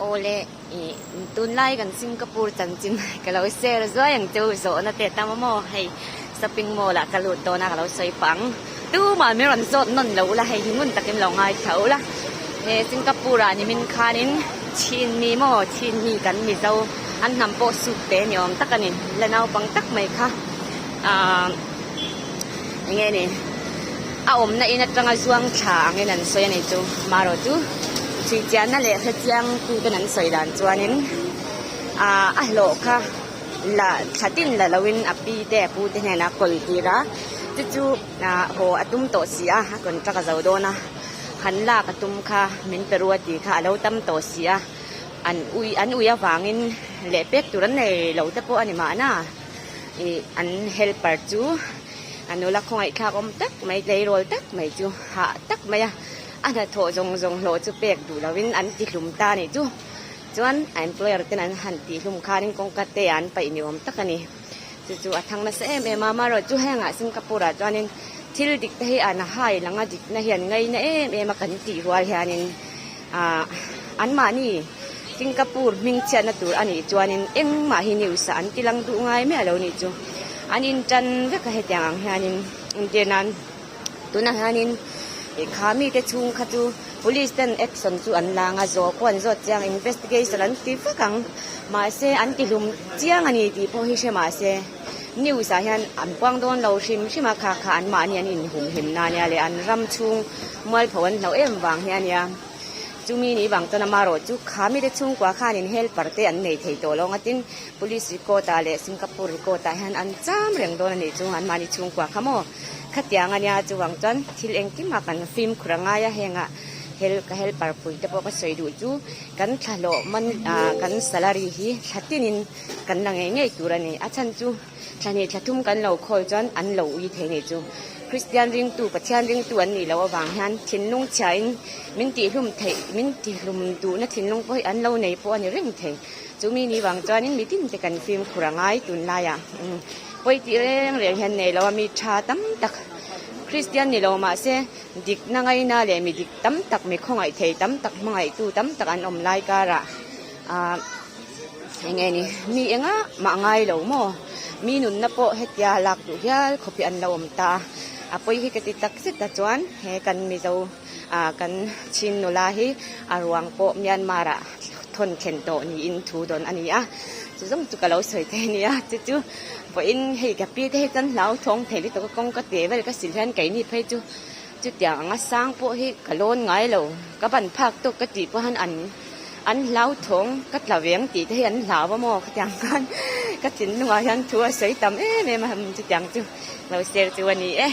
Awle ih tunlai kan Singapore chanchin ka lo share zuai ang chu zawhna te tam a maw hei shopping mall ah ka lut dawn a ka lo sawi pah ang tumah min rawn zawt nawn lo ula hei hi ngun takin lo ngaithla ula he Singapore ah nimin khanin chhin mi maw chhin mi kan mizo an hnam pawh suk te ni awm tak a ni la naupang tak mai kha ahh eng nge ni a awmna in atanga zuang thla angin an sawi a ni chu marawh chu chhuichianna leh hrechiang tu ten an sawi dan chuanin ahh a hlawh kha la thla tin la loin a pi te a pu te hnenah a kawl tir a chu chu ahh haw a tum tawh si a a contract a zo dawn a han lak a tum kha min pe ru a tih kha a lo tam tawh si a an ui an ui avangin leh pek tur an nei lo te pawh a ni mahna. Ih an helper chu a nula khawngaih thlak awm tak mai tleirawl tak mai chu hah tak mai a a hnathawh zawng zawng hlawh chu pek duh lovin an ti hlum ta a nih chu chuan a employer ten an han tih hlum khanin kawngka te an paih ni awm tak a ni chu chu a thang nasa em em a amaherawhchu chu hengah Singapore ah chuanin thil dik te hi an hai lang a dikna hian ngaina em em a kan tih rual hianin. Ahh anmahni Singapore hming chhiatna tur a nih chuanin engmah hi news ah an ti lang duh ngai miah lo nih chu. An intan vek a hetiang ang hianin entir nan tunah hianin ih kha mite chhung kha chu police ten action chu an lang a zawh pawh an zawt chiang investigation an ti vek ang mahse an ti hlum chiang a ni tih pawh hi hre mahse news ah hian an puang dawn lo hrim hrim a kha kha anmahni an inhumhim na ania leh an ram chhung mualpho an hlauh em vang hi ania chumi ni vang chuan amarawh chu kha mite chhungkua khanin helper te an nei thei tawh lo ang a tin police record ah leh Singapore record ah hian an cham reng dawn a nih chu anmahni chhungkua kha maw khatiang ania chuvang chuan thil engkim ah kan fimkhur a ngai a heng ah hel ka helper pui te pawh ka sawi duh chu kan thlahlawh man ah kan salary hi thla tinin Kan la ngei ngei tur a ni. A chhan chu thlahnih thla thum kan lo khawl chuan an lo ui thei nih chu. Kristian ringtu, Pathian ringtu an nih loh avang hian thinlung chhiain min tihlum theih, min tihlum duhna thinlung pawh hi an lo nei pawh a ni reng thei. Chumi ni vang chuanin mitin te kan fimkhur a ngai tunlaiah pawi tih reng reng hian nei lo a, mi tha tam tak Kristian ni lo mahse dikna ngaina leh mi dik tam tak, mi khawngaih thei tam tak, hmangaihtu tam tak an awm lai karah ah. Eng nge ni? Mi enga mah ngai lo maw? Mi nunna pawh hetia lak duh hial khawp hi an lo awm ta a. A pawi hi ka ti tak zet a chuan he kan Mizo ah kan Chin nula hi a ruang pawh Myanmar ah thawn thlen tawh niin thu dawn a ni a. Chu zawng chu ka lo sawi thei a nia. Chu chu vawiin hei ka pi te hi chuan hlauthawng thei lutuk a kawng ka teh vel ka sil hian keini phei chu chutiang anga sang pawh hi ka lawn ngai lo. Ka ban phak tawk ka tih pawh hian an. An hlauthawng ka tla veng tih te hi an hlau a maw khatiang khan ka thinlungah hian thu a sawi tam em em a chutiang chu lo share chu a ni e.